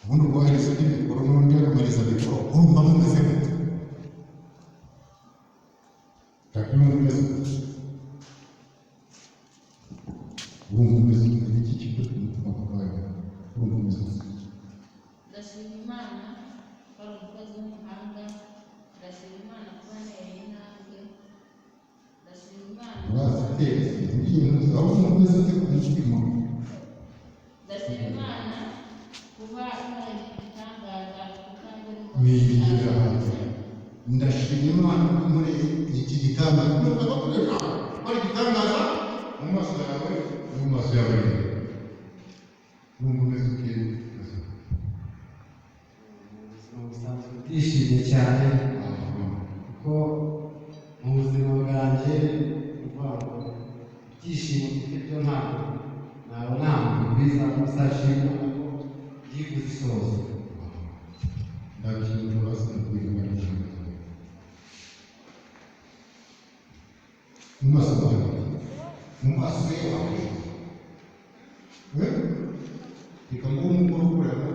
Ubundi ubwohereza undi mikoro n'undi akamariza mikoro, urumva mumeze gute? Jacques, urumva umeze gute? Urumva umeze gute? Ni iki kikuri ku mutima ako kanya? Urumva umeze gute? Ndashima Imana ko ari umukozi w'umuhanga. Ndashima Imana kuba nteye intambwe. Ndashima Imana. Uraziteye ibintu, aho urumva umeze ute ku mutima? Ndashima Imana kuba nkoreye igitangaza kuko Ni igitangaza. Ndashima Imana ko muri iki gitangaza, nubwo bakoresha ko ari igitangaza mu maso yawe no mu maso y'abandi. Urumva umeze ute? Mu buzima busanzwe ndishimye cyane, kuko mu buzima bwanjye ni ukuvuga ngo ibyishimo mfite byo ntabwo nabona ahantu bigwiza. Gusa nshima Imana ko byibuze isoza. Ndakintu basi kubwira Imana igitangaza mu maso yawe, mu maso yawe. Reka nguhe umukoro ukorera.